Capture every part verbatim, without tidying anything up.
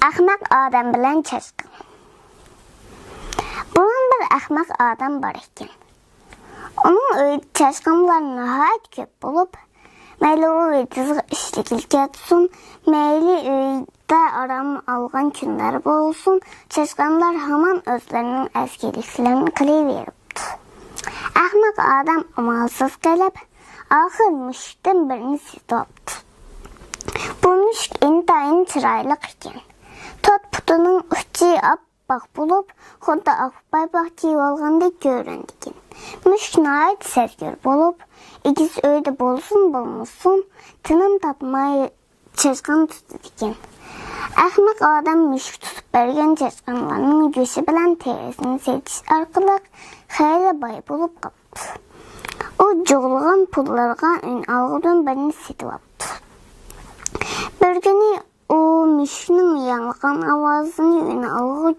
ئەخمەق ئادەم بىلەن چاشقان. بۇرۇن بىر ئەخمەق ئادەم بار ئىكەن. ئۇنىڭ ئۆيىدە چاشقانلار ناھايىتى كۆپ بولۇپ، مەيلى ئۇ ئېتىزغا ئىشلىگىلى كەتسۇن، مەيلى ئۆيدە ئارام ئالغان كۈنلەر بولسۇن، چاشقانلار ھامان ئۆزلىرىنىڭ ئەسكىلىكلىرىنى قىلىۋېرىپتۇ. ئەخمەق ئادەم ئامالسىز قېلىپ، ئاخىر مۈشۈكتىن بىرنى سېتىۋاپتۇ. بۇ مۈشۈك ئىنتايىن چىرايلىق ئىكەن. تۆت پۇتىنىڭ ئۇچى ئاپئاق بولۇپ، خۇددى ئاق پايپاق كىيىۋالغاندەك كۆرۈنىدىكەن. مۈشۈك ناھايىتى سەزگۈر بولۇپ، ئىككىسى ئۆيدە بولسۇن بولمىسۇن، تىنىم تاپماي چاشقان تۇتىدىكەن. ئەخمەق ئادەم مۈشۈك تۇتۇپ بەرگەن چاشقانلارنىڭ گۆشى بىلەن تېرىسىنى سېتىش ئارقىلىق خېلى باي بولۇپ قاپتۇ. ئۇ جۇغلىغان پۇللىرىغا ئۈن ئالغۇدىن بىرنى سېتىۋاپتۇ. بىر كۈنى ئۇ مۈشۈكنىڭ مىياڭلىغان ئاۋازىنى ئۈن ئالغۇغا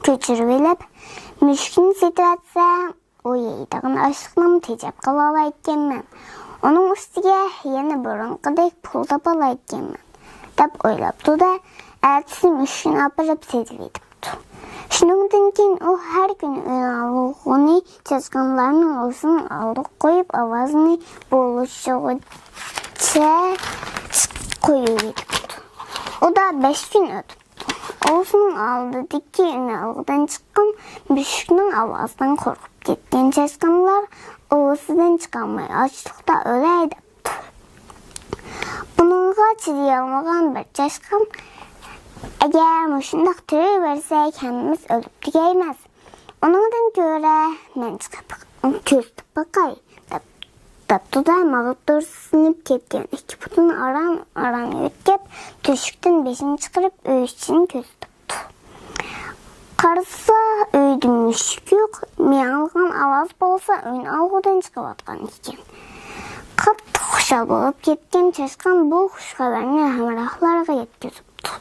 كۆچۈرۈۋېلىپ، مۈشۈكنى سېتىۋەتسەم، ئۇ يەيدىغان ئاشلىقنىمۇ تېجەپ قىلالايدىكەنمەن. ئۇنىڭ ئۈستىگە يەنە بۇرۇنقىدەك پۇل تاپالايدىكەنمەن، دەپ ئويلاپتۇ-دە، ئەتىسى مۈشۈكنى ئاپىرىپ سېتىۋېتىپتۇ. شۇنىڭدىن كېيىن ئۇ ھەر كۈنى ئۈن ئالغۇنى چاشقانلارنىڭ ئۇۋىسىنىڭ ئالدىغا قويۇپ، ئاۋازىنى بولۇشىغىچە قويۇۋېتىپتۇ. ئۇدا بەش كۈن ئۆتۈپتۇ. ئۇۋىسىنىڭ ئالدىدىكى ئۈن ئالغۇدىن چىققان مۈشۈكنىڭ ئاۋازىدىن قورقۇپ كەتكەن چاشقانلار ئۇۋىسىدىن چىقالماي ئاچلىقتا ئۆلەي دەپتۇ. بۇنىڭغا چىدىيالمىغان بىر چاشقان، ئەگەر مۇشۇنداق تۇرۇۋەرسەك، ھەممىمىز ئۆلۈپ تۈگەيمىز. ئۇنىڭدىن كۆرە مەن چىقىپ كۆزىتىپ باقاي، دەپ، دەپتۇ-دە، ماغا تۇرسىنىپ كەتكەن ئىككى پۇتىنى ئاران-ئاران يۆتكەپ، تۆشۈكتىن بېشىنى چىقىرىپ، ئۆي ئىچىنى كۆزىتىپتۇ. قارىسا، ئۆيدە مۈشۈك يوق، مىياڭلىغان ئاۋاز بولسا ئۈن ئالغۇدىن چىقىۋاتقان ئىكەن. قاتتىق خۇشال بولۇپ كەتكەن چاشقان بۇ خۇش خەۋەرنى ھەمراھلارغا يەتكۈزۈپتۇ.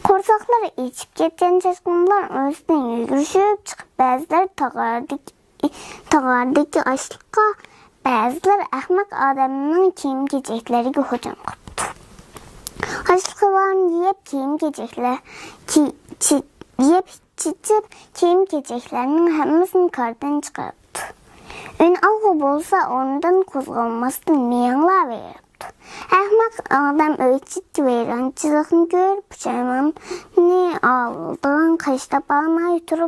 قورساقلىرى ئېچىپ كەتكەن چاشقانلار ئۆيىدىن يۈگۈرۈشۈپ چىقىپ، بەزىلەر تاغاردىكى، تاغاردىكى ئاشلىققا، بەزىلەر ئەخمەق ئادەمنىڭ كىيىم-كېچەكلىرىگە ھۇجۇم قىپتۇ. ئاشلىقلارنى يەپ، كىيىم-كېچەكلەر، كى-، چى-، يەپ، چېچىپ، كىيىم-كېچەكلەرنىڭ ھەممىسىنى كاردىن چىقىرىپتۇ. ئۈن ئالغۇ بولسا ئورنىدىن قوزغالماستىن مىياڭلاۋېرىپتۇ. ئەخمەق ئادەم ئۆي ئىچىدىكى ۋەيرانچىلىقنى كۆرۈپ، پۇشايماننى ئالىدىغان قاچا تاپالماي تۇرۇپ،